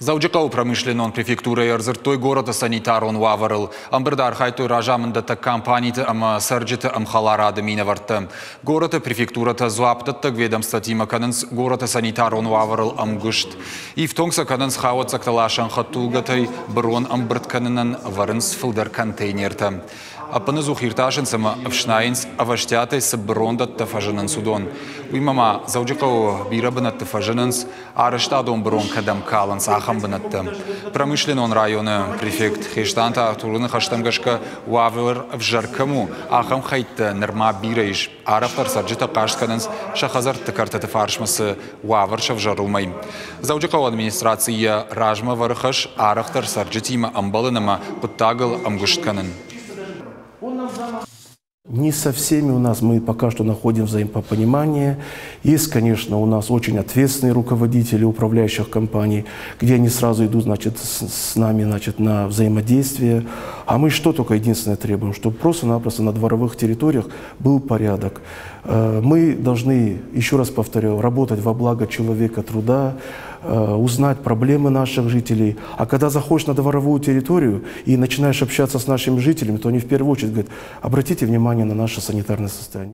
Дзӕуджыхъӕуы промышленнон префектурӕйы ӕрдзырдтой горӕты санитарон уавӕрыл. Ӕмбырды архайдтой разамынддӕттӕг компаниты ӕмӕ цӕрджыты ӕмхӕларады минӕвӕрттӕ. Горӕты префектурӕтӕ дзуапдӕттӕг ведомствотимӕ кӕнынц горӕты санитарон уавӕрыл ӕмгуыст. Ифтонг сӕ кӕнынц хауӕццӕгтӕ ласӕн хӕдтулгӕтӕй, бырон ӕмбырд кӕнынӕн ӕвӕрынц фылдӕр контейнертӕ. Ӕппынӕдзух иртасынц ӕмӕ ӕфснайынц, ӕвӕстиатӕй цы бырондӕттӕ фӕзынынц, уыдон. Уыимӕ ма Дзӕуджыхъӕуы бирӕ бынӕтты фӕзынынц арӕзтадон бырон кӕдӕм калынц, ахӕм бынӕттӕ. Промышленнон районы префект Хестанты Артуры ныхӕстӕм гӕсгӕ, уавӕр ӕвзӕр кӕм у, ахӕм хӕйттӕ нырма бирӕ ис. Арӕхдӕр цӕрджытӕ хъаст кӕнынц, сӕ хӕдзӕртты кӕртыты фарсмӕ цы уавӕр сӕвзӕр, уымӕй. Дзӕуджыхъӕуы администраци йӕ размӕ вӕры хӕс арӕхдӕр цӕрджытимӕ ӕмбӕлын ӕмӕ хъуыддагыл ӕмгуыст кӕнын. Не со всеми у нас мы пока что находим взаимопонимание. Есть, конечно, у нас очень ответственные руководители управляющих компаний, где они сразу идут, значит, с нами, значит, на взаимодействие. А мы что только единственное требуем, чтобы просто-напросто на дворовых территориях был порядок. Мы должны, еще раз повторю, работать во благо человека труда, узнать проблемы наших жителей. А когда заходишь на дворовую территорию и начинаешь общаться с нашими жителями, то они в первую очередь говорят, обратите внимание на наше санитарное состояние.